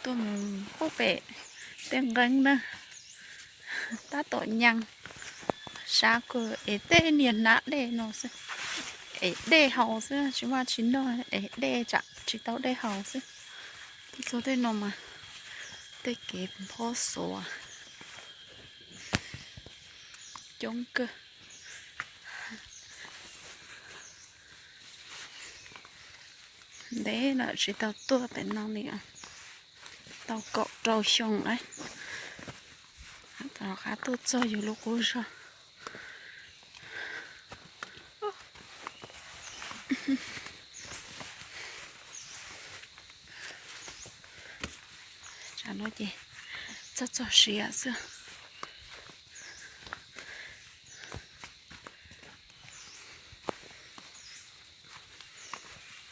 Tuaj mus pub pem tej nqeeb na, tab tom nyees, sab kawg es tej niag hnav dej no xwb, es dej haus xwb, tsis muaj tsis noj, es dej tsam tsis tau dej haus xwb. Tuaj txog tej no mas tej kev phob xuav coob kawg. Ntev lawm tsis tau tuaj pem no li, tau kaum rau xyoo lawm. Tom qab tuaj txog yus lub qub zog. Tsam no ces txog txog siav xwb.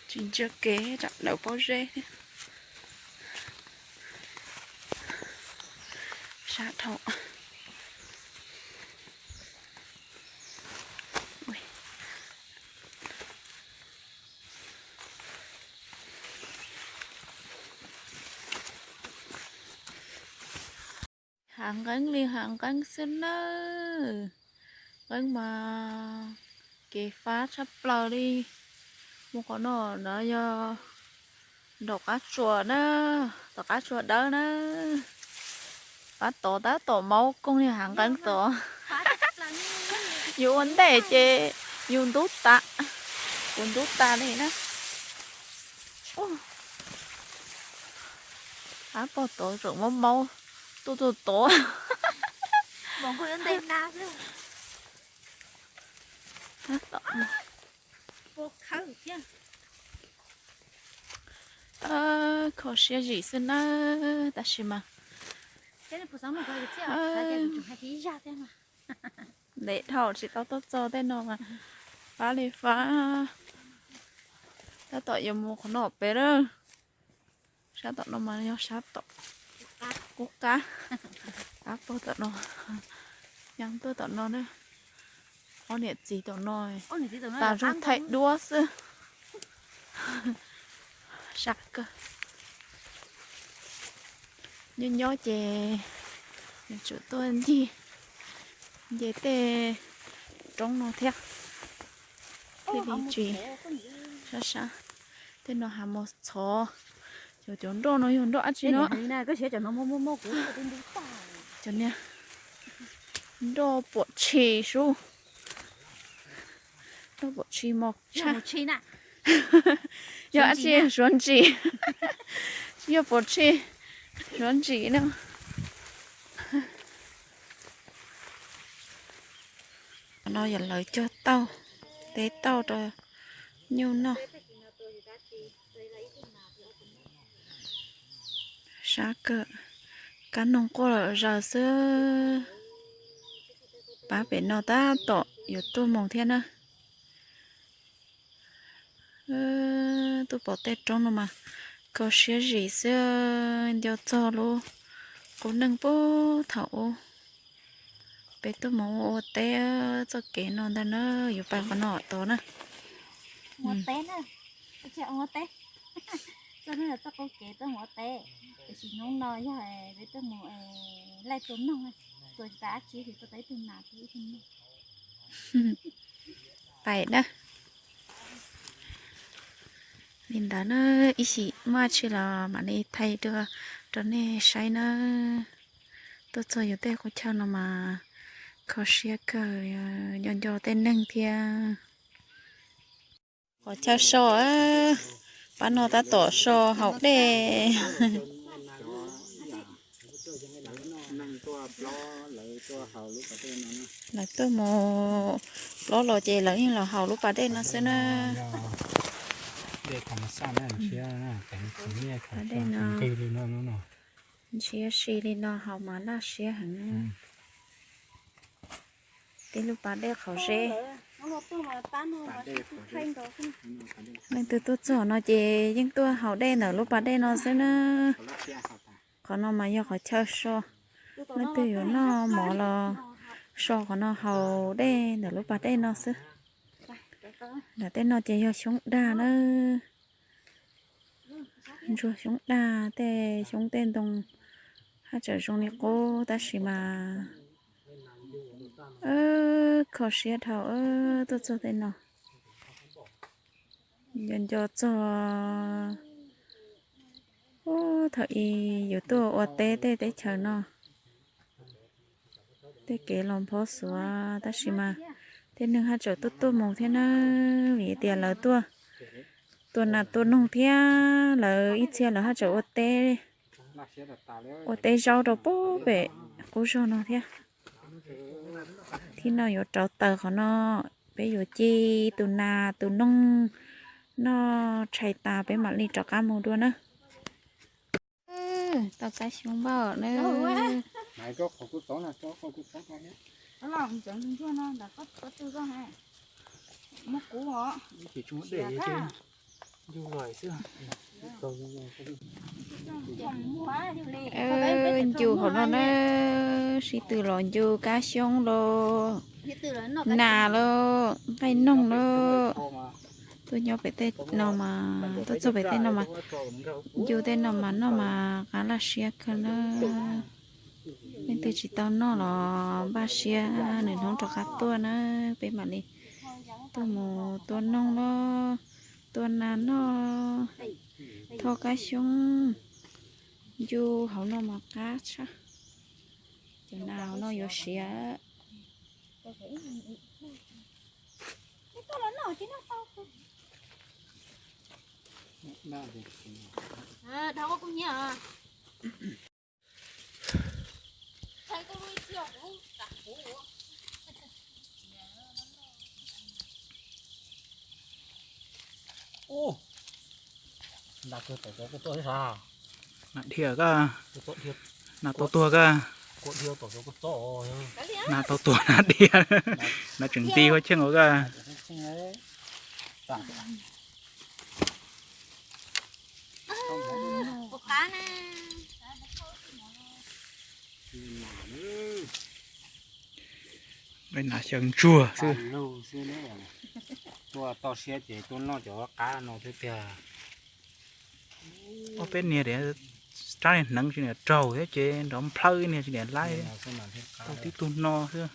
Tsis ntsia kev tsam lawv pob zeb thiab. Sab dhau. Hav nqeeb li hav nqeeb xwb nawb. Nqeeb mas kev fab tshaj plaws li. Mus qhov no na yog nraum qab tsuas na, tom qab tsuas dawb na. Pab tod tab tom maub koog li hav nqeeb tod. Yus ua ntej ces yus ntub tas, kuv ntub tas li na. Pab pog tod tseem maub maub tuaj tuaj tod. Kho siab zim xwb nawb, tab sis mas ntev dhau tsis tau tuaj txog tej no mas fab li fab. Tab tom yuav mus qhov no pem lawm. Sab tom no mas yog sab tom qub qab. Pab pog tom no, nyob tuaj tom no na. Ob niam txiv tom no tas zog thaij duab xwb. Sab kawg. Nyob nyob ces yuav tsum tuaj ncig nce tej roob no thiab, thiaj li tsis sab sab. Tej no hav mos txhov. Cov cov nroj no yog nroj dab tsi no? Cov niag nroj puam tshis sub. Nroj puam tshis mos tshaj. Yog dab tsi? Suav ntsim. Tsis yog puam tshis, suav ntsim no. No yog lawv cog tauj, teb tauj rau nyuj noj. Sab kawg, kab noog quaj lawm zaws xwb. Pab pem no tab tom yuav tuaj mus thiab na. Tuaj pom tej roob no mas kho siab zim xwb, nco txog lub qub neej puag thaum ub. Peb tuaj mus ua teb txoj kev no ntag na, yuav pais qhov no tod na. Ua teb na, txoj kev tuaj mus ua teb, tiam sis hnub no yog peb tuaj mus laij tua noog, tua tsis tas dab tsi ces tuaj tau ib tug nas tua ib tug noog. Pais na. Li ntawd na, ib chim muaj dab tsi los mam li thaij dua rau nej saib na. Tuaj txog yus tej qub chaw no mas kho siab kawg, nco nco tej neeg thiab. Qhov chaw so, pab no tab tom so haus dej. Lawv tuaj mus plob los ces lawv yeej los haus lub pas dej no xwb na. Pas dej no ntshiab si li no haus mas laj siab heev. Peb lub pas dej qhov zeb. Leej twg tuaj txog no ces yeej tuaj haus dej ntawm lub pas dej no xwb na. Qhov no mas yog qhov chaw so. Leej twg yuav noj mov los so qhov no haus dej ntawm lub pas dej no xwb. Nram tej no ces yog xyoob dag na. Ntsuag xyoob dag, tej xyoob tej ntoo haj tseem zoo li qub tab sis mas kho siab dhau tuaj txog tej no. Nco nco txog ub thaum ub yus tuaj ua teb tej teb chaws no, tej kev los phob xuav tab sis mas tej neeg haj tseem tuaj tuaj mus thiab na, vim tias lawv tuaj tua nas tua noog thiab lawv ib txhia lawv haj tseem ua teb, ua teb zaub rau pem qub zog no thiab. Thib no yuav rauv taws qhov no, peb yuav ci tus nas tus noog noj tshais tas peb mam li rov qab mus dua na. Tau kab xyoob npaj na. Ncu hauv no na, sib tw los ncu kab xyoob los, nas los, nqaij noog los. Tuaj nyob pem tej no mas, tuaj txog pem tej no mas, ncu tej no mas noj mas qab laj siab kawg na. Leej twg tsis tau noj los npaj siab nws hnub rov qab tuaj na, peb mam li tuaj mus tua noog los, tua nas noj, thau kab xyoob, ncu hauv no mas qab tshaj. Cov nas hauv no yuav siav. Nas dhia koj, nas tau tuag koj, nas tau tuag nas dhia, nas tseem nti ua cheej ua koj. Nas xyaw ntsuag xwb. Tuaj toj siab ces tuaj noj cov qab no xwb tiag. Ob peb niag rab hneev tsis niam raug thiab ces nrov nplhawb niag tsis niam laib. Tau tib tug no xwb.